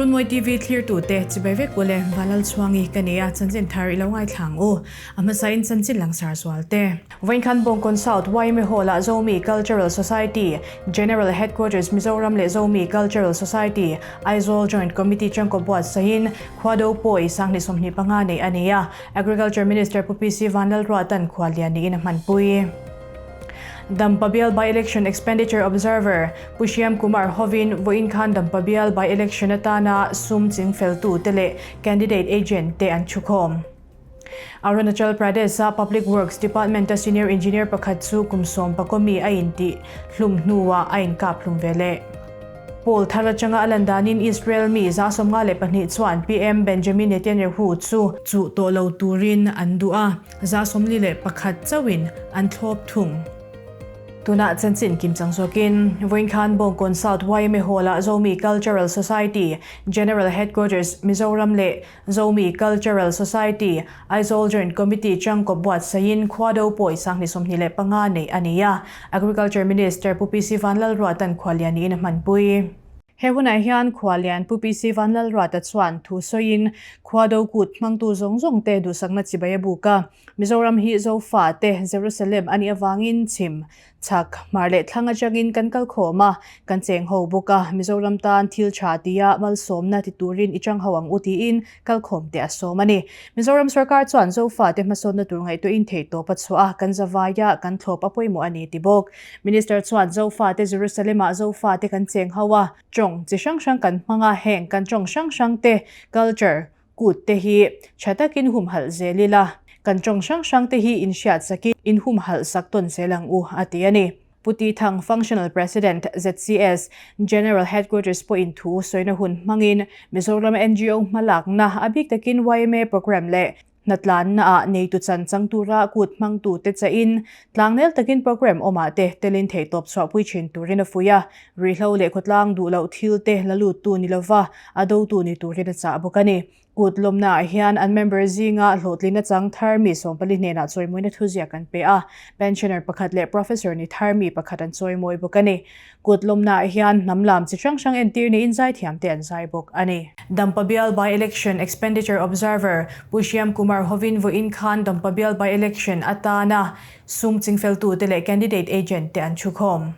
Runmawi TV thlirtute chibai vek ule Vanlalchhuangi ka ni a, chanchin thar i lo ngaithla ang u. A hmasain chanchin langsar zual te. Vawinkhan Bawngkawn South yma Hall-ah Zomi Cultural Society, General Headquarters Mizoram leh Zomi Cultural Society, Aizawl Joint Committee changkaw buatsaihin Khuado Pawi Sanghnih 25 neih a ni a, Agriculture Minister Pu PC Vanlalruatan khuallian niin a hmanpui. Dampa Bial By-Election Expenditure Observer Pu Shyam Kumar hovin vawiin khan Dampa Bial By-Election atana sum chingfeltu te leh candidate agent te an thukhawm. Arunachal Pradesh-a Public Works Department-a senior engineer pakhat chu kum 10 mi a intih hlum hnuah a inkap hlum ve leh. Poll thar atanga a lan danin Israel mi 52 chuan PM Benjamin Netanyahu chu chuh tawh lo turin an duh a, 41 chauhin an thlawp thung. Tunah chanchin kim chang zawkin vawiin khan Bawngkawn South yma Hall-ah Zomi Cultural Society General Headquarters Mizoram leh Zomi Cultural Society, Aizawl Joint Committee changkaw buatsaihin Khuado Pawi Sanghnih 25 neih a ni a, Agriculture Minister Pu PC Vanlalruata'n khuallian niin a hmanpui. He hunah hian khuallian Pu PC Vanlalruata chuan thu sawiin Khuado kut hmangtu zawng zawng te duhsakna chibai a buk a, Mizoram hi Zofa te Jerusalem a nih avangin chhim Chhak, hmar leh thlang atangin kan kal khawm a, kan cheng ho bawk a, Mizoram tan thil tha tia malsawmna ti turin i chang ho ang u tiin kal khawm te a sawm a ni. Mizoram sorkar chuan Zofa te hmasawnna tur ngaihtuahin theihtawp a chhuah a, kan zavaia kan thlawp a pawimawh a ni ti bawk. Minister chuan Zofa te Jerusalem-ah Zofa te kan cheng ho a, tawng chi hrang hrang kan hmang a, heng kan tawng hrang hrang te, culture, Kut te hi tha takin humhalh zel ila, kan tawng hrang hrang te hi inhriat sakin inhumhalh sak tawn zel ang u, a ti a ni. Pu Ti Thang, Functional President, ZCS, General Headquarters pawhin thu sawina hun hmangin Mizoram NGO hmalakna, a bik takin yma programme leh hnatlanna ah neitu chan chang tura kut hmangtu te chahin tlangnel takin programme awmah te telin theihtawp chhuahpui thin turin a fuih a. Ruihhlo leh khawtlang duh loh thil te la luttu ni lova a dotu ni turin a chah bawk a ni. Kut lawmnaah hian an member zinga hlawhtlina chang thar mi 14 hnenah chawimawina thuziak an pe a, pensioner pakhat leh professor ni thar mi pakhat an chawimawi bawk a ni. Kut lawmnaah hian hnam lam chi hrang hrang entir niin zaithiam te an zai bawk a ni. Dampa Bial By-Election Expenditure Observer Pu Shyam Kumar hovin vawiin khan Dampa Bial By-Election atana sum chingfeltute leh candidate agent te an thukhawm.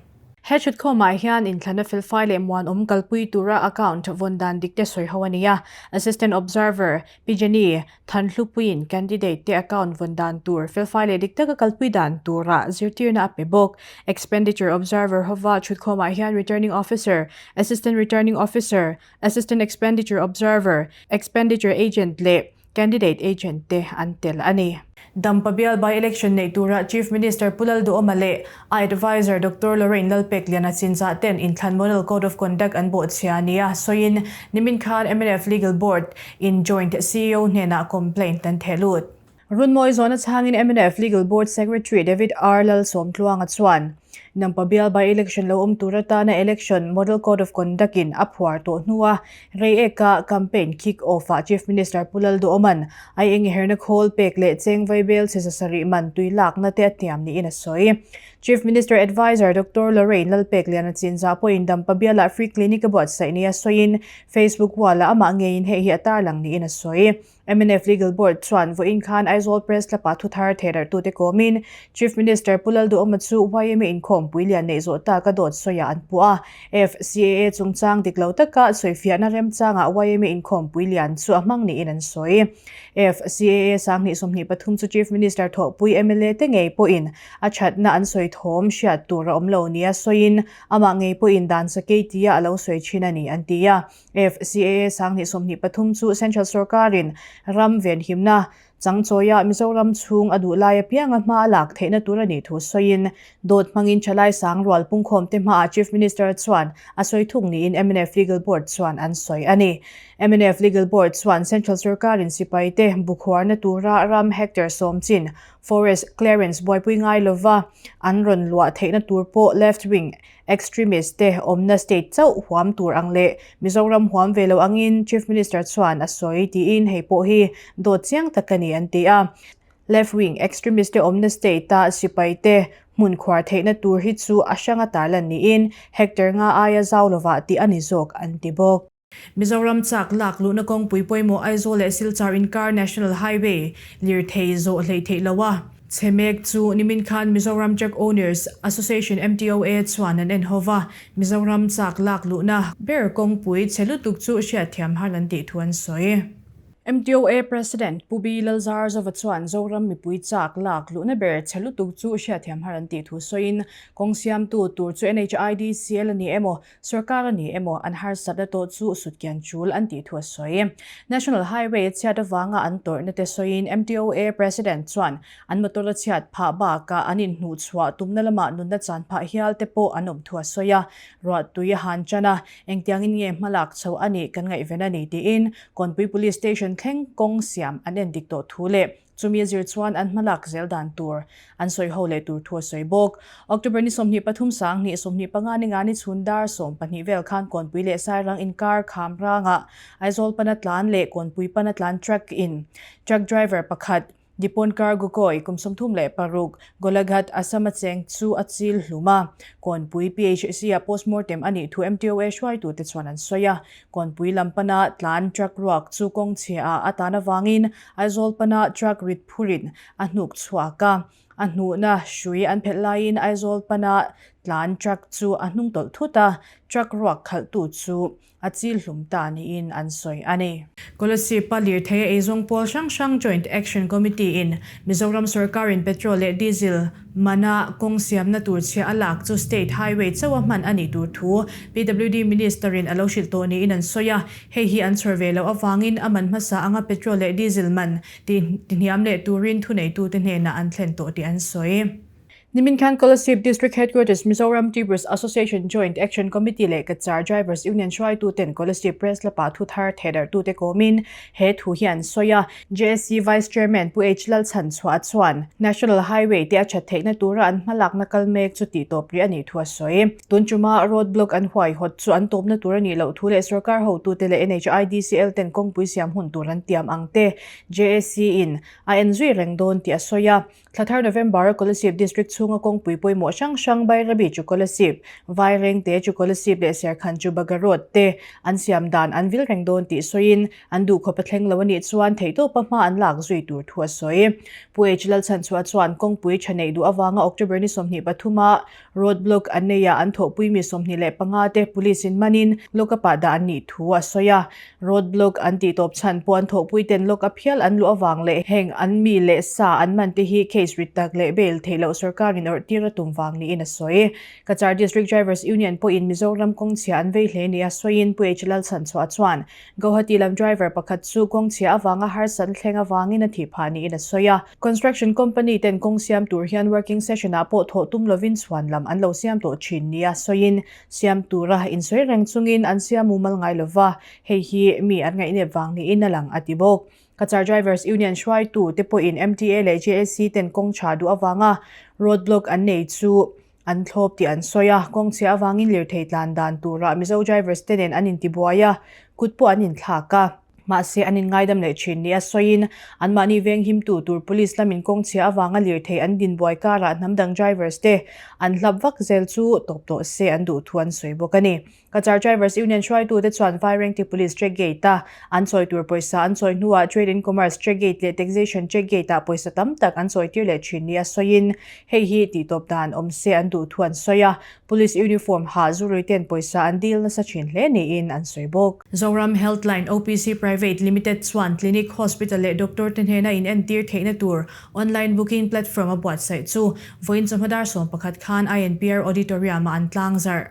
He thutkhawmah hian inthlana felfai leh muanawm kalpui tura account vawn dan dik te sawi ho a ni a. Assistant Observer, Pi Jenny Thanhlupuiin candidate te account vawn dan tur felfai leh dik taka kalpui dan tura zirtirna a pe bawk. Expenditure Observer hova thutkhawmah hian Returning Officer, Assistant Returning Officer, Assistant Expenditure Observer, Expenditure Agent leh Candidate agent te an tel a ni. Dampa bial by-election neih tura Chief Minister Pu Lalduhoma leh a adviser Doctor Lorraine Lalpekliana chinzah ten inthlan Model Code of Conduct an bawhchhia nia sawiin nimin khan mnf Legal Board in Joint ceo hnenah complaint an theh lut. Runmawi zawhna chhangin mnf Legal Board Secretary David R Lalsawmtluanga chuan Nampa bial by-election lo awm tur atana Election Model Code of Conduct in a phuar tawh hnua Reiek-a campaign kick off-ah Chief Minister Pu Lalduhawma'n ai eng herna khawl pek leh cheng vaibel chhe 700 man tui lakna te a tiam niin a sawi. Chief Minister Adviser Doctor Lorraine Lalpekliana Chinzah pawhin Dampa bialah free clinic a buatsaih nia sawiin Facebook wall-ah amah ngeiin hei hi a tarlang niin a sawi. Mnf Legal Board chuan vawiin khan Aizawl Press Club-ah thuthar theihdarhtute kawmin Chief Minister Pu Lalduhawma chu yma inkhawmpui lian neih zawh taka dawt sawiah an puh a. FCAA chungchang dik lo taka sawifiahna remchangah yma inkhawmpui lian chu a hmang niin an sawi. FCAA 20 23 chu Chief Minister thawhpui mla te ngei pawhin a thatna an sawi thawm hriat tur a awm lo nia sawiin amah ngei pawhin dan sakei tia a lo sawi thin a ni an ti a. FCAA 2023 chu Central sorkarin ram venhimna changchawia Mizoram chhung a duh lai apianga hma a lak theihna tur a nih thu sawiin dawt hmangin Thalai Sangrual pungkhawmte hmaah Chief Minister chuan a sawi thung niin mnf Legal Board chuan an sawi a ni. Mnf Legal Board chuan Central sorkarin sipaite bukhuarna tura ram hectare 10 chin forest clearance buaipui ngai lova an rawn luah theihna tur pawh left wing Extremist te awmna state chauh huam tur ang leh Mizoram huam ve lo angin Chief Minister chuan a sawi tiin hei pawh hi dawt chiang tak a ni an ti a. Left wing extremist te awmna state a sipai te hmun khuar theihna tur hi chu a hranga tarlan niin hectare nga aia zau lovah tih a ni zawk an ti bawk. Mizoram chak lak luhna kawngpui pawimawh Aizawl leh Silchar inkar National Highway lirthei zawh hleih theih lo a chhe mek chu nimin khan Mizoram Truck Owners Association, MTOA, chuan an en ho va, Mizoram chak lak luhna ber kawngpui chhe lutuk chu hriatthiam har an tih thu an sawi. MTOA President Pu B. Lalzarzova chuan Zoram mipui chak lak luhna ber chhe lutuk chu hriatthiam har an tih thu sawiin kawng siamtu tur chu NHIDCL a ni emaw Sorkar a ni emaw an harsatna tawh chu sutkian chul an tih thu a sawi. National Highway a chhiat avanga an tawrhna te sawiin MTOA President chuan an motor a chhiat phah bakah an inhnuhchhuah tumna lamah nunna chan phah hial te pawh an awm thu a sawi a. Ruahtui a han chan a, engtiangin nge hmalak chho a nih kan ngaihven a ni tiin Kawnpui Police Station thleng kawng siam an endik tawh thu leh Chumi a zir chuan an hmalak zel dan tur an sawi ho leh tur thu a sawi bawk. October ni 23 sanghnih 25 ni ngani chhun dar 12 vel khan Kawnpui leh Sairang inkar kham rangah Aizawl pana tlan leh Kawnpui pana tlan truck in truck driver pakhat Diponkar Gogoi kum 36 Golaghat Assam a cheng chu a chil hlum a. Kawnpui PHC ah postmortem a nih thu MTOA hruaitute chuan an sawi a. Kawnpui lam pana tlan truck ruak chu kawng chhia ah a tan avangin Aizawl pana truck rit phurin a hnuk chhuak a, a hnuhna hrui an phelh laiin Aizawl pana tlan truck chu a hnung tawlh thut a, truck ruak khalhtu chu a chil hlum ta niin an sawi a ni. Kolasib-a lirthei a eizawng pawl hrang hrang Joint Action Committee-in Mizoram sorkarin petrol leh diesel mana kawng siamna tur chhia a lak chu state highway chauha hman a nih tur thu PWD Minister-in a lo hrilh tawh niin an sawi a. Hei hi an chhawr ve loh avangin a man hmasa anga petrol leh diesel man ti hniam leh turin thuneitute hnenah an thlen tawh tih an sawi. Nimin khan Kolasib District Headquarters Mizoram Tubers Association Joint Action Committee leh Cachar Drivers Union hruaituten Kolasib Press Club-ah thu thar thehdarhtute kawmin he thu hi an sawi a. JSC Vice Chairman Pu H Lalchhanchhuah chuan National Highway te a that theihna tura an hmalakna kal mek chu tih tawp rih a nih thu a sawi. Tun tuma road block an huaihawt chu an tawpna tur a nih loh thu leh sorkar hotute leh NHIDCL ten kawngpui siam hun tur an tiam ang te JSC in a en zui reng dawn tih a sawi a. Thlathar November-a Kolasib District chhunga kawngpui pawimawh hrang hrang Bairabi chu Kolasib, Vairengte chu Kolasib leh Serkhan chu Baga Road te an siam dan an vil reng dawn tih sawiin an duhkhawp a thleng lo a nih chuan theihtawpa hma an lak zui tur thu a sawi. Pu H Lalchhanchhuah chuan kawngpui tha neih duh avanga October ni 23 a road block an neia an thawhpui mi 25 te police in manin lock up ah dah an nih thu a sawi a. Road block an tih tawp chhan pawh an thawhpui ten lock up hial an luh avang leh heng an mi leh sa an man te hi case rit tak leh bail theih loh sorkar in awrh tir a tum vang niin a sawi. Cachar District Drivers Union pawhin Mizoram kawngchhia an vei hle nia sawiin Pu H Lalchhanchhuah chuan Guwahati lam driver pakhat chu kawngchhia avanga harsat thleng avangin a thih phah niin a sawi a. Construction company ten kawng siam tur hian working session ah pawh thawh tum lovin chhuan lam an lo siam tawh thin nia sawiin siam tura insawi reng chungin an siam mumal ngai lova, hei hi mi an ngaihnep vang niin a lang a ti bawk. Cachar Drivers Union hruaitu te pawhin MTA leh JSC ten kawng tha duh avanga road block an nei chu an thlawp tih an sawi a, kawng chhia avangin lirthei tlan dan turah Mizo drivers te nen an intibuai a, kut pawh an inthlak a. Mahse, an inngaidam leh thin nia sawiin, anmahni venghimtu tur police lamin kawng chhia avanga lirthei an dinbuai karah hnam dang drivers te an hlap vak zel chu tawp tawh se an duh thu an sawi bawk a ni. Cachar Drivers Union hruaitute chuan Vairengte Police check gate-a an chawi tur pawisa an chawi hnuah Trade and Commerce check gate leh Taxation check gate-ah pawisa tam tak an chawi tir leh thin nia sawiin, hei hi tihtawp dan awm se an duh thu an sawi a. Police uniform ha zurui ten pawisa an dil nasa thin hle niin an sawi bawk. Zoram Healthline OPC Private Limited chuan clinic, hospital leh doctor te hnena inentir theihna tur online booking platform a buatsaih chu vawiin chawhma dar 11 khan INPR Auditorium-ah an tlangzarh.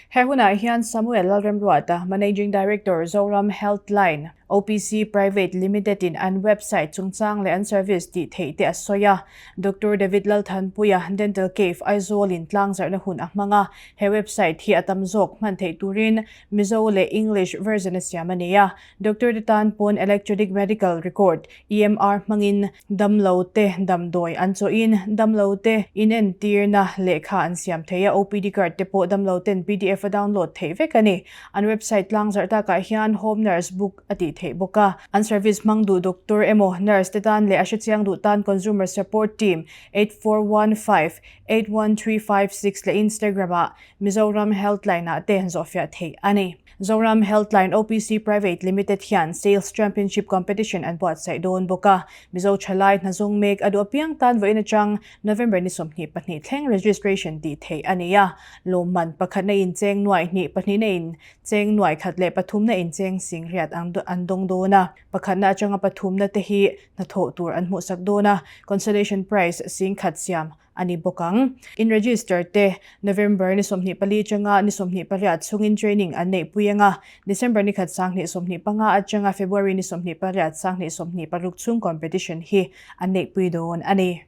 He hunah hian Samuel Lalremruata, Managing Director, Zoram Healthline, OPC Private Limited in an website chungchang leh an service tih theih te a sawi a. Doctor David Lalthanpuia, Dental Cave, Aizawl in tlangzarhna hun a hmang a. He website hi a tam zawk hman theih turin Mizo leh English version a siam a ni a. Doctor te tan pawn Electronic Medical Record, EMR, hmangin damlo te damdawi an chawhin damlo te inentirna lehkha an siam thei a, OPD card te pawh damlo ten pdf a download theih vek a ni. An website tlangzarh takah hian Home Nurse Book a tih theih. theih bawk a. An service hmang duh doctor emaw nurse te tan leh a hrechiang duh tan Consumer Support Team 8415 81356 leh Instagram ah Mizoram Healthline ah te zawhfiah theih a ni. Zoram Healthline OPC Private Limited hian Sales Championship Competition an buatsaih dawn bawk a. Mizo thalai hnazawng mek a duh apiang tan vawiin atang November ni 22 thleng registration tih theih a ni a. Lawmman pakhatna in cheng nuaih hnih, pahnihna in cheng nuaih khat leh pathumna in cheng singriat an dawng dawn a. Pakhatna atanga pathumna te hi hnathawh tur an hmuhsak dawn a, consolation prize singkhat siam a ni bawk ang. In register te November ni 24 atanga ni 28 chhungin training an neihpui ang a, December ni khat 2025 atanga February ni 28 2026 chhung competition hi an neihpui dawn a ni.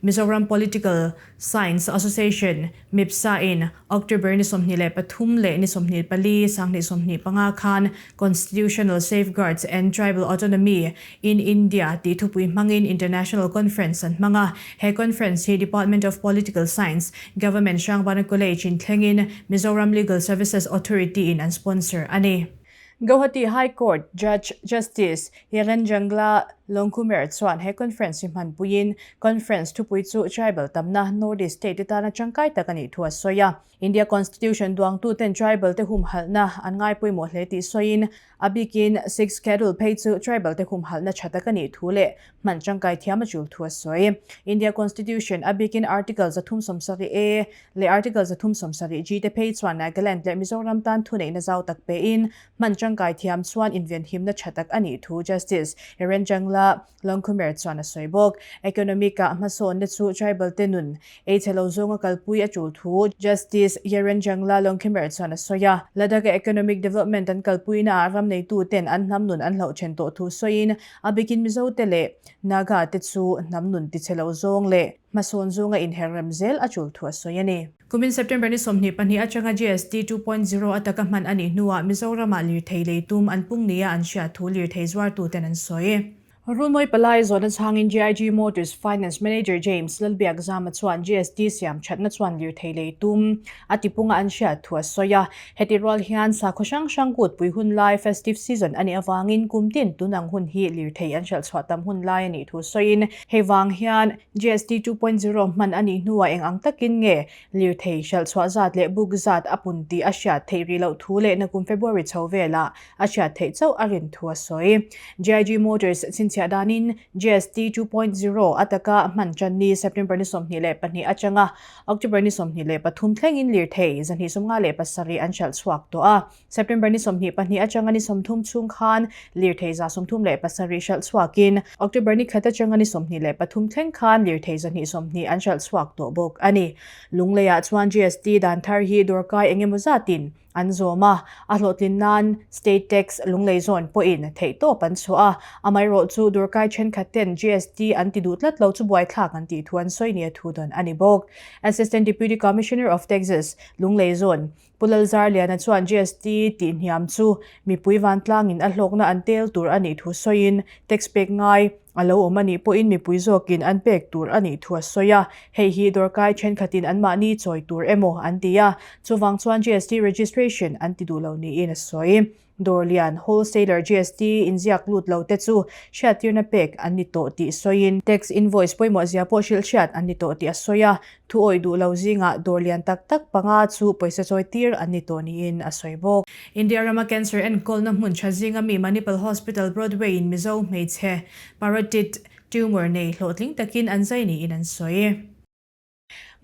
Mizoram Political Science Association, MIPSA, in October ni 23 leh ni 24, 2025 khan Constitutional Safeguards and Tribal Autonomy in India tih thupui hmangin International Conference an hmang a. He conference hi Department of Political Science, Government Hrangbana College in thlengin Mizoram Legal Services Authority in an sponsor a ni. Guwahati High Court Judge Justice Hiren Jangla Longkumer chuan he conference hi hmanpuiin conference thupui chu tribal tamna Northeast state te tana tangkai tak a nih thu a sawi a. India Constitution duangtuten tribal te humhalhna an ngai pawimawh hle tih sawiin a bikin Sixth Schedule phei chu tribal te humhalhna tha tak a nih thu leh hman tangkai thiam a tul thu a sawi. India Constitution a bikin Article 370 A leh Article 370 G te phei chuan Nagaland leh Mizoram tan thuneihna zau tak pein hman tangkai thiam chuan invenhimna tha tak a nih thu Justice Hiren Jangla Longkumer chuan a sawi bawk. Economic ah hmasawnna chu tribal te nun ei chhe lo zawnga kalpui a tul thu Justice Hiren Jangla Longkumer chuan a sawi a. Ladakh-a economic development an kalpuina ah ram neitu ten an hnam nun an hlauh then tawh thu sawiin a bikin Mizo te leh Naga te chu hnam nun ti chhe lo zawng leh hmasawn zawnga inherrem zel a tul thu a sawi a ni. Kumin September ni 22 atanga GST 2.0 a taka hman a nih hnuah Mizoramah lirthei lei tum an pung nia an hriat thu lirthei zuartuten an sawi. Runmawi Palai zawhna chhangin GIG Motors Finance Manager James Lalbiak Zama chuan GST siam thatna chuan lirthei lei tum a tipunga an hriat thu a sawi a. Heti rual hian sakhaw hrang hrang kutpui hun lai, festive season, a nih avangin kum tin tun ang hun hi lirthei an hralh chhuah tam hun lai a nih thu sawiin hei vang hian GST 2.0 hman a nih hnuah eng ang takin nge lirthei hralh chhuah zat leh book zat a pun tih a hriat theih rih loh thu leh nakum February chho velah a hriat theih chauh a rin thu a sawi. GIG Motors chhinchhiah danin GST 2.0 a taka hman tan ni September ni 22 atanga October ni 23 thlengin lirthei 257 an hralh chhuak tawh a. September ni 22 atanga ni 30 chhung khan lirthei 37 hralh chhuakin October ni khat atanga ni 23 thleng khan lirthei 120 an hralh chhuak tawh bawk a ni. Lungleiah chuan GST dan thar hi dawrkai engemaw zatin an zawm a, a hlawhtlin nan State Tax Lunglei zawn pawhin theihtawp an chhuah a, amaherawh chu dawrkai thenkhat ten GST an ti duh tlat lo chu buaithlak an tih thu an sawi nia thu dawn a ni bawk. Assistant Deputy Commissioner of Taxes, Lunglei zawn, Pu Lalzarliana chuan GST tihhniam chu mipui vantlangin a hlawkna an tel tur a nih thu sawiin tax pek ngai a lo awm a nih pawhin mipui zawkin an pek tur a nih thu a sawi a, hei hi dawrkai thenkhatin anmahni chawi tur emaw an ti a, chuvang chuan GST registration an ti duh lo niin a sawi. Dawrlian, wholesaler GST inziak lut lo te chu hriattirna pek an ni tawh tih sawiin, tax invoice pawimawh zia pawh hrilh hriat an ni tawh tih a sawi a, thu awih duh lo zingah dawrlian tak tak panga chu pawisa chawi tir an ni tawh niin a sawi bawk. India rama cancer enkawlna hmun tha zinga mi Manipal Hospital Broadway in Mizo hmeichhe parotid tumor nei hlawhtling takin an zai niin an sawi.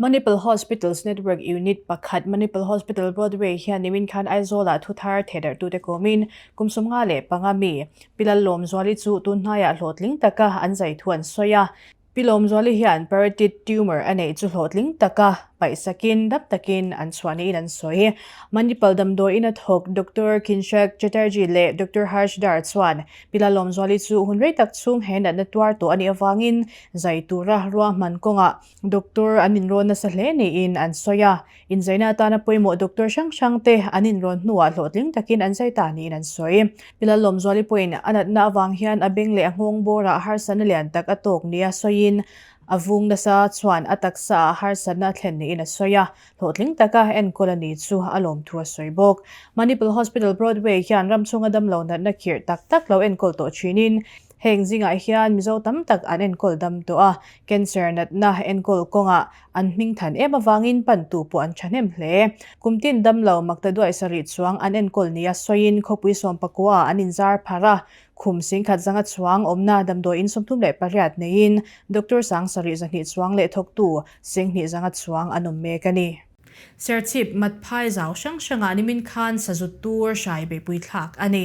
Manipal Hospitals Network Unit pakhat Manipal Hospital Broadway hian nimin khan Aizawl-ah thuthar thehdarhtute kawmin kum 55 mi Pi Lallawmzuali chu tun hnaiah hlawhtling taka an zai thu an sawi a. Pi Lawmzuali hian parotid tumor a neih chu hlawhtling taka paihsakin dap takin an chhuah niin an sawi. Manipal damdawiin a thawk Doctor Kinshak Chatterjee leh Doctor Harsh Dar chuan Pi Lallawmzuali chu hun rei tak chhung he natna tuar tawh a nih avangin zai tura ruahman kawngah doctor an inrawn nasa hle niin an sawi a. Inzaina atana pawimawh doctor hrang hrang te an inrawn hnuah hlawhtling takin an zai ta niin an sawi. Pi Lallawmzuali pawhin a natna avang hian a beng leh a nghawng bawrah harsatna lian tak a tawk nia sawiin. A vung nasa chuan a taksa ah harsatna a thlen niin a sawi a, hlawhtling taka enkawl a ni chu a lawmthu a sawi bawk. Manipal Hospital Broadway hian ram chhunga damlo natna khirh tak tak lo enkawl tawh thinin heng zingah hian Mizo tam tak an enkawl dam tawh a, cancer natna enkawl kawngah an hming than em avangin pantu pawh an thahnem hle. Kum tin damlo makta duai sarih chuang an enkawl nia sawiin khawpui sawmpakua ah an inzar pharh a, Khum singkhat zanga chuang awmna damdawiin 38 neiin Doctor sang sarih 200 chuang leh thawktu singhnih zanga chuang an awm mek a ni. Serchhip Matphai zau hrang hrangah nimin khan sazut tur hrai beihpui thlak a ni.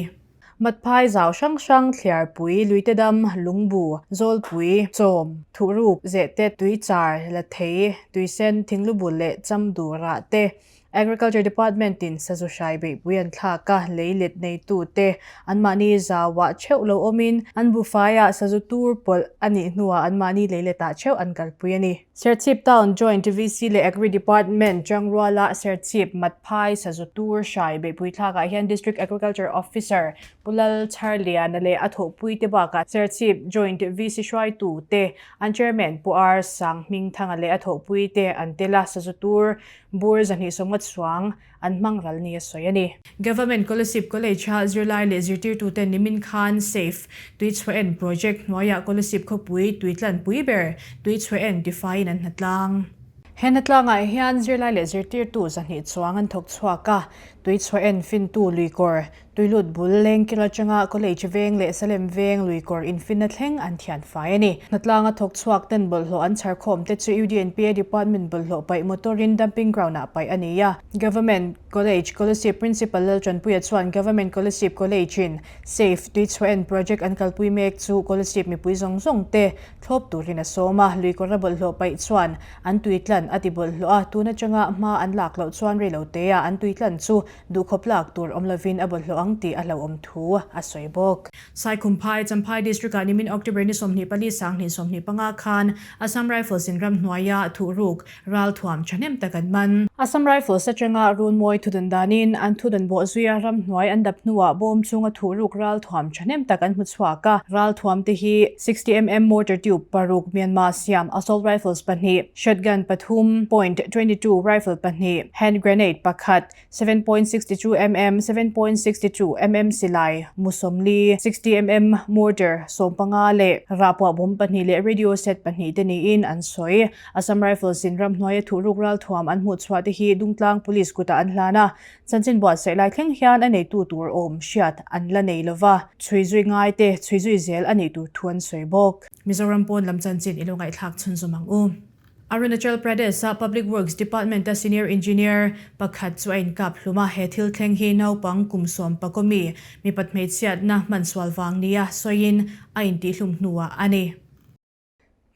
Matphai zau hrang hrang Thliarpui, Luitedam, Lungbu, Zawlpui, Chawm, Thuhruk, Zehtet, Tuichar, Lathei, Tuisen, Thinglubul leh Chamdur ah te Agriculture Department in sazu hrai beihpui an thlak a, lei let neitute anmahni zauah theuh lo awmin an buhfaiah sazu tur pawlh a nih hnuah anmahni lei letah theuh an kalpui a ni. Serchhip Town Joint VC leh Agri Department Changruala Serchhip Matphai sazu tur hrai beihpui thlakah hian District Agriculture Officer Pu Lal Chharliana leh a thawhpuite bakah Serchhip Joint VC hruaitute an Chairman Pu R Sanghmingthanga leh a thawhpuite an tel a, sazu tur Bur 250 chuang an hmang ral ni a sawi a ni. Government Kolasib College-a zirlai leh zirtirtuten nimin khan Safe Tuichhuahen Project hnuaiah Kolasib khawpui tuitlanpui ber Tuichhuahen tifaiin an hnatlang. He hnatlangah hian zirlai leh zirtirtu 200 chuang an thawk chhuak a, Tuichhuahen fintu luikawr Tuilut bul lengkil atanga College veng leh Salem veng luikawr infinna thleng an thian fai a ni. Hnatlanga thawk chhuak ten bawlhhlawh an chhar khawm te chu UDNPA Department bawlhhlawh paih motor in dumping ground ah paih a ni a. Government College Kolasib Principal Laltanpuia chuan Government Kolasib College in Safe Tuichhuahen Project an kalpui mek chu Kolasib mipui zawng zawng te thlawp turin a sawm a. Luikawra bawlhhlawh paih chuan an tuitlan a ti bawlhhlawh a, tun atanga hma an lak loh chuan reilotea an tuitlan chu Duhkhawp lak tur awm lovin a bawlhhlawh ang tih a hlauhawm thu a sawi bawk. Saikhumphai, Champhai District-ah nimin October ni 24 2025 khan Assam Rifles in ramhnuaia thuhruk ralthuam thahnem tak an man. Assam Rifles atanga Runmawi thudun danin an thudun bawh zuia ramhnuai an dap hnuah bawm chunga thuhruk ralthuam thahnem tak an hmu chhuak a. Ralthuam te hi 60 mm mortar tube paruk Myanmar siam assault rifles pahnih, shotgun pathum, point 22 rifle pahnih, hand grenade pakhat, 7.62 mm, 7.62 mm silai, mu 40, 60 mm mortar 15 leh rahpuah bawm pahnih leh radio set pahnih te niin an sawi. Assam Rifles in ramhnuaia thuhruk ralthuam an hmuh chhuah te hi Dungtlang Police kutah an hlan a, chanchin buatsaih lai thleng hian a neitu tur awm hriat an la nei lova, chhui zui ngai te chhui zui zel a nih tur thu an sawi bawk. Mizoram pawn lam chanchin i lo ngaihthlak chhunzawm ang u. Arunachal Pradesh-a Public Works Department-a Senior Engineer pakhat chu a inkap hlum a, he thil thleng hi naupang kum sawm pakaw mi mipat hmeichhiatna hmansual vang nia sawiin a intihhlum hnuah a ni.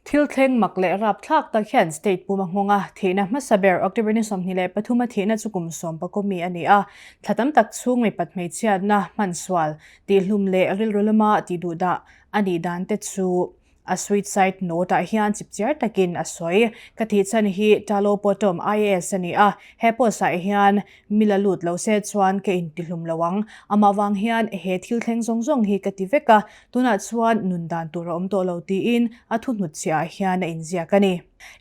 Thil thleng mak leh rapthlak tak hian state puma nghawnga thihna hmasa ber October ni 23 a thihna chu kum sawm pakaw mi a ni a, thla tam tak chhung mipat hmeichhiatna hmansual tihhlum leh rilru lama tihduhdah a nih dan te chu A suicide note ah hian chipchiar takin a sawi. Ka thih chhan hi Talo Potom IAS a ni a, he post ah hian mi la lut lo se chuan ka intihlum lo ang. Amah vang hian he thil thleng zawng zawng hi ka ti vek a, tunah chuan nun dan tur a awm tawh lo tiin a thuhnutchhiah ah hian a inziak a ni.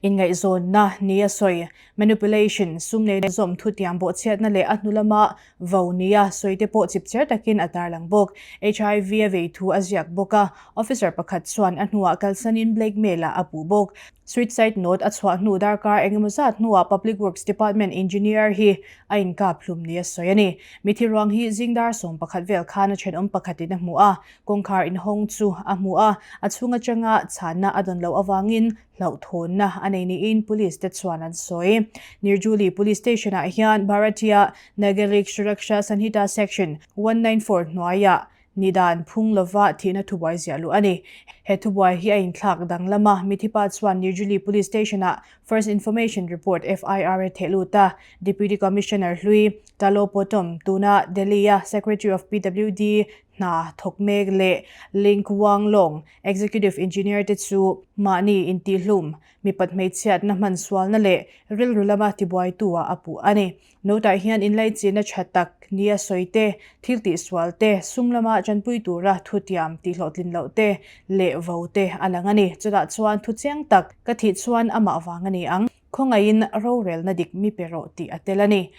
Inngaihzawnna ni a sawi. Manipulation, sum nei zawm thutiam bawhchhiatna leh a hnu lama vo nia sawi te pawh chipchiar takin a tarlang bawk. HIV a vei thu a ziak bawk a, officer pakhat chuan a hnuah kalsanin blackmail-ah a puh bawk. Suicide note a chhuah hnu darkar engemaw zat hnuah Public Works Department engineer hi a inkap hlum nia sawi a ni. Mithi ruang hi zing dar 11 vel khan a thenawm pakhatin a hmu a, kawngkhar inhawng chu a hmu a, a chhung atanga chhanna a dawn loh avangin hlauhthawnna a nei niin Police te chuan an sawi. Nirjuli Police Station ah hian Bharatiya Nagarik Suraksha Sanhita Section 194 hnuaiah nidan phung lova thihna thubuai ziah luh a ni. He thubuai hi a inthlak danglam a, mithipa chuan Nirjuli Police Station ah First Information Report, FIR, a theh lut a, Deputy Commissioner hlui Talo Potom tuna Delhi-a Secretary of PWD, hna thawk mek leh Link Wang Long, Executive Engineer te chu mahni intihhlum, mipat hmeichhiatna hman sualna leh rilru lama tibuaitu ah a puh a ni. Note-ah hian inlaichinna tha tak nia sawi te, thil tihsual te, sum lama tanpui tura thutiam tihhlawhtlin loh te leh vo te a lang a ni. Chutah chuan thu chiang tak ka thih chuan amah vang a ni ang. Khawngaihin rorelna dik mi pe rawh tih a tel a ni.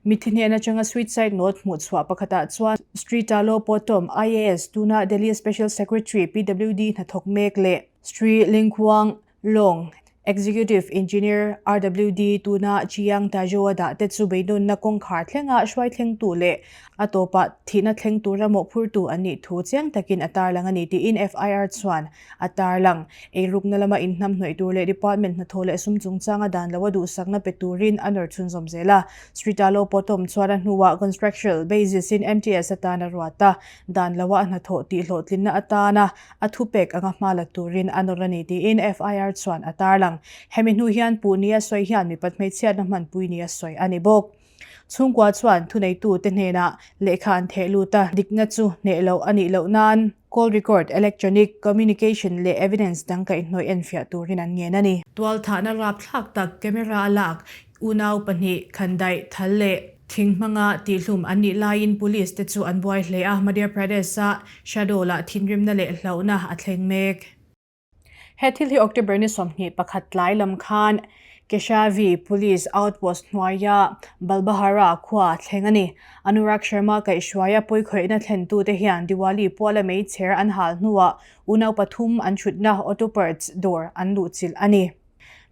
Mithi hnen atanga suicide note hmuhchhuah pakhatah chuan Sri Talo Potom, IAS, tuna Delhi Special Secretary, PWD hnathawk mek leh Sri Linghuang Long, Executive Engineer, RWD, tuna Chiang Tajo-a dah te chu beidawnna kawngkhar thlenga hruai thlengtu leh a tawpah thihna thleng tura mawhphurtu an nih thu chiang takin a tarlang a ni tiin FIR chuan a tarlang. Eirukna lama inhnamhnawih tur leh department hnathawh leh sum chungchanga dan loa duhsakna pe turin a nawr chhunzawm zel a. Srita Lopotom chuan a hnuah contractual basis-in MTS atan a ruat a, dan loa a hnathawh tihhlawhtlinna atana a thupek anga hma la turin a nawr a ni tiin FIR chuan a tarlang. Hemi hnu hian puh nia sawi hian mipat hmeichhiatna hmanpui nia sawi a ni bawk. Chhungkua chuan thuneitute hnenah lehkha an theh lut a, dikna chu hneh loh a nih loh nan call record, electronic communication leh evidence dang kaihhnawih enfiah turin an ngen a ni. Tualthahna rapthlak tak camera a lak unau pahnih khandaih thal leh thing hmanga tihhlum an nih laiin police te chu an buai hle a, Madhya Pradesh-a Shahdol-ah thinrimna leh hlauhna a thleng mek. He thil hi October ni 21 tlai lam khan Keshavi Police Outpost hnuaia Balbahara khua a thleng a ni. Anurag Sharma kaihhruaia pawikhawihna thlentute hian Diwali puala meichher an hal hnuah unau pathum an thutna auto parts dawr an luhchilh a ni.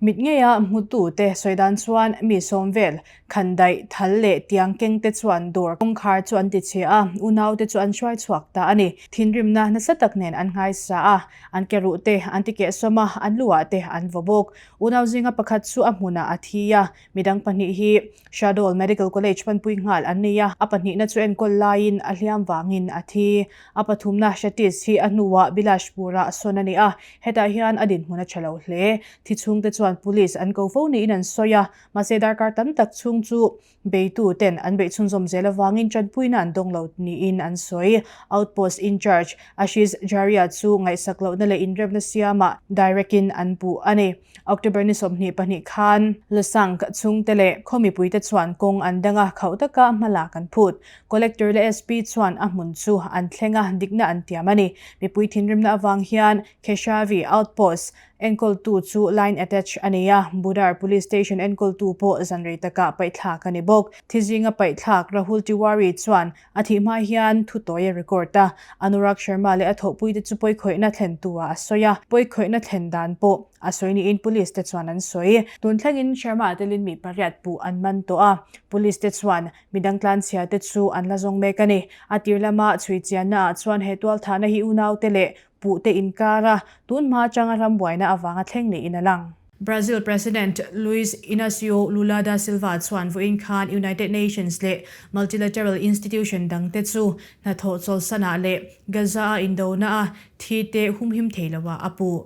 Mit ngeia hmutute sawi dan chuan mi sawm vel, khandaih, thal leh tiang keng te chuan dawr kawngkhar chu an ti chhe a, unaute chu an hruai chhuak ta a ni. Thinrimna nasa tak nen an nghaisa a, an ke ruh te an ti kehsawm a, an luah te an vaw bawk. Unau zinga pakhat chu a hmunah a thi a, midang pahnih hi Shahdol Medical College panpui nghal an nei a, a pahnihna chu enkawl laiin a hliam vangin a thi. A pathumna Shatis hi a hnuah Bilashpur-ah sawn a ni a, hetah hian a dinhmun a tha lo hle. Thi chhungte chuan police an ko fo niin an sawi a, mahse darkar tam tak chhung chu beitu ten an beih chhunzawm zel avangin tanpuina an dawng lo niin an sawi. Outpost in-charge Ashish Jharia chu ngaihsak lohna leh inremna siamah direct-in an puh a ni. October ni 22 khan Lusang chhungte leh khaw mipuite chuan kawng an dang a, khauh taka hma lak an phut. Collector leh SP chuan a hmun chu an thleng a, dikna an tiam a ni. Mipui thinrimna avang hian Keshavi Outpost enkawltu chu line attach a nei a, Budar Police Station enkawltu pawh zanrei takah paihthlak a ni bawk. Thi zinga paihthlak Rahul Tiwari chuan A thih hma hian thu tawi a record a, Anurag Sharma leh a thawhpuite chu pawikhawihna thlentu-ah a sawi a, pawikhawihna thlen dan pawh a sawi niin police te chuan an sawi. Tun thlengin Sharma telin mi pariat puh an man tawh a, police te chuan midang tlanchhia te chu an la zawng mek a ni. A tir lama chhui chianna ah chuan he tualthahna hi unaute leh puhte inkara tun hma atanga rambuaina avanga thleng niin a lang. Brazil President Luiz Inacio Lula da Silva chuan vawiin khan United Nations leh multilateral institution dangte chu hnathawh chawlsanah leh Gaza-a indona a thi te humhim thei loah a puh.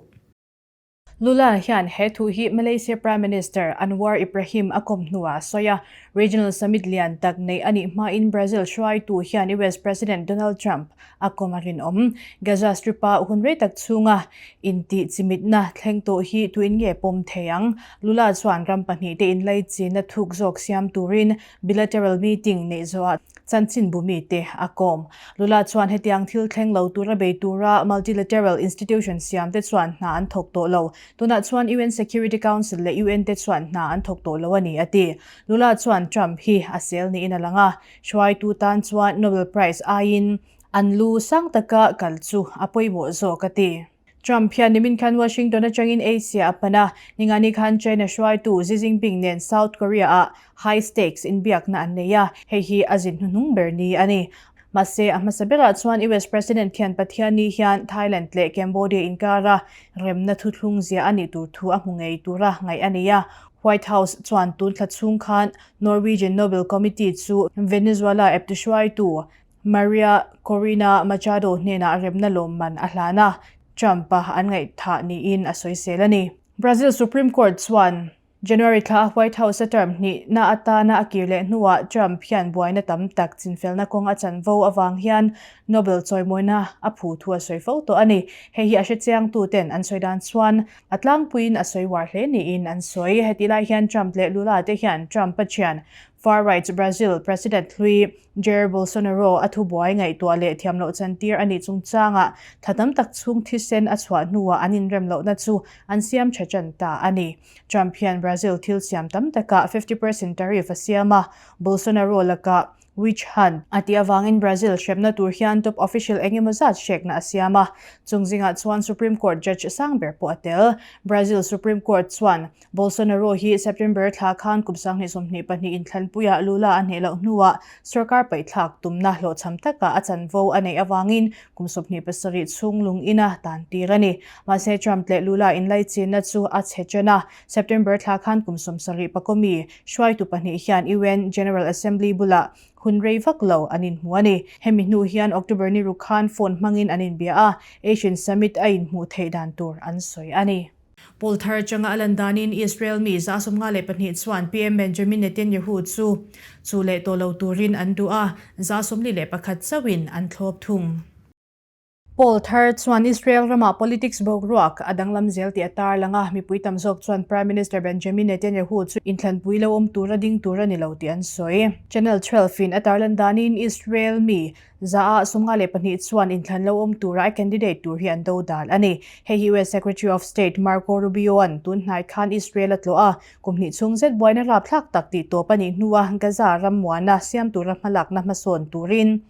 Lula hian he thu hi Malaysia Prime Minister Anwar Ibrahim a kawm hnuah a sawi a. Regional summit lian tak neih a nih hmain Brazil hruaitu hian US President Donald Trump a kawm a rinawm. Gaza Strip-a hun rei tak chhunga intih chimitna thleng tawh hi tuin nge pawm thei ang? Lula chuan ram pahnihte inlaichinna thuk zawk siam turin bilateral meeting neih zawhah chanchinbu mite a kawm. Lula chuan hetiang thil thleng lo tura bei tura multilateral institution siamte chuan hna an thawk tawh lo. Tunah chuan UN Security Council leh UN te chuan hna an thawk tawh lo a ni, a ti. Lula chuan Trump hi a sel niin a lang a. Hruaitu tan chuan Nobel Prize aiin an lu sang taka kal chu a pawimawh zawk a ti. Trump hian nimin khan Washington atangin Asia a pan a, ningani khan China hruaitu Xi Jinping nen South Korea-ah high stakes inbiakna an nei a, hei hi a zin hnuhnung ber ni a ni. Mahse, a hmasa berah chuan US President hian Pathianni hian Thailand leh Cambodia inkara remna thuthlung ziah a nih tur thu a hmu ngei tura ngaih a ni a, White House chuan tun thla chhung khan Norwegian Nobel Committee chu Venezuela eptu hruaitu Maria Corina Machado hnenah remna lawmman a hlan a, Trump-a an ngaihthah niin a sawisel a ni. Brazil Supreme Court chuan. January thla a White House a term hnihna atana a kir leh hnuah Trump hian buaina tam tak chinfelna kawng a chanvo avang hian Nobel chawimawina a phu thu a sawi fo tawh a ni. Hei hi a hrechiangtu ten an sawi dan chuan a tlangpuiin a sawi uar hle niin an sawi. Hetih lai hian Trump leh Lula te hian Trump a thian far-right Brazil President hlui Jair Bolsonaro a thubuai ngaihtuah leh thiam loh chantir a nih chungchangah thla tam tak chhung thisen a chhuah hnuah an inrem lohna chu an siam tha tan ta a ni. Trump hian Brazil thil siam tam takah 50 percent tariff a siam a, Bolsonaro lakah witch hunt a tih avangin Brazil hremna tur hian top official eng emaw zat hrekna a siam a, chung zingah chuan Supreme Court judge sang ber pawh a tel. Brazil Supreme Court chuan Bolsonaro hi September thla khan kum 2022 inthlanpuiah Lula a hneh loh hnuah sorkar paihthlak tumna hlawhchham takah a chanvo a neih avangin kum 27 chhung lung ina tan tir a ni. Mahse Trump leh Lula inlaichinna chu a chhe chen a, September thla khan kum 70 pakawmi hruaitu pahnih hian UN General Assembly bulah hun rei vak lo an inhmu a ni. Hemi hnu hian October ni ruk khan phone hmangin an inbia a, Asian Summit a inhmuh theih dan tur an sawi a ni. Poll thar atanga a lan danin Israel mi 54 chuan PM Benjamin Netanyahu chu chu leh tawh lo turin an duh a, 41 chauhin an thlawp thung. Poll thar chuan Israel ramah politics boruak a danglam zel tih a tarlang a, mipui tam zawk chuan Prime Minister Benjamin Netanyahu chu inthlanpui lo awm tura ding tur a ni lo tih an sawi. Channel 12 in a tarlan danin Israel mi 152 chuan inthlan lo awm tura a candidate tur hi an do dan a ni. Hei hi US Secretary of State Marco Rubio-a'n tun hnai khan Israel a tlawh a, kum hnih chhung zet buaina rapthlak tak tih tawp a nih hnua Gaza ram muana siam tura hmalakna hmasawn turin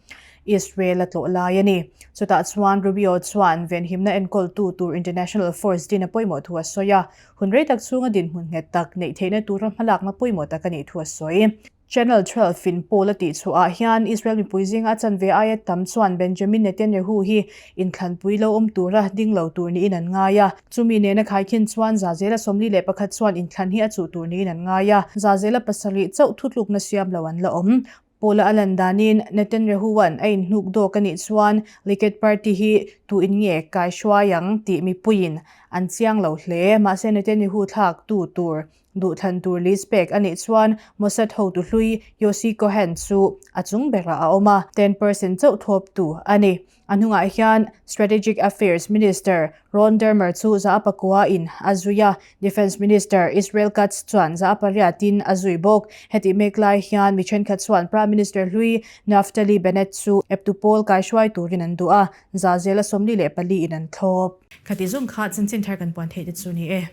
Israel a tlawh lai a ni. Chutah chuan Rubio chuan venhimna enkawltu tur international force din a pawimawh thu a sawi a, hun rei tak chhunga dinhmun nghet tak neih theihna tura hmalakna pawimawh tak a nih thu a sawi. Channel 12 in poll a tih chhuah ah hian Israel mipui zinga a chanve aia tam chuan Benjamin Netanyahu hi inthlanpui lo awm tura ding lo tur niin an ngai a. Chumi nena khaikhin chuan Zazela 41 chuan inthlan hi a chuh tur niin an ngai a, Zazela pasarih chauh thutlukna siam lo an la awm. Poll a a lan danin Netanyahu-a'n a inhnuk dawk a nih chuan Likud party hi tu in nge kaihruai ang tih mipuiin an chiang lo hle. Mahse Netanyahu thlak tu tur Duhthlan tur list pek a nih chuan Mossad hotu hlui Yossi Cohen chu a chung berah a awm a, 10% chauh thawptu a ni. A hnungah hian Strategic Affairs Minister Ron Dermer chu 109 in a zui a, Defence Minister Israel Katz chuan 8% in a zui bawk. Hetih mek lai hian mi thenkhat chuan Prime Minister hlui Naftali Bennett chu eptu pawl kaihruai turin an duh a, 44% in an thlawp. Khati zawng kha chanchin thar kan puan theih te chu ni e.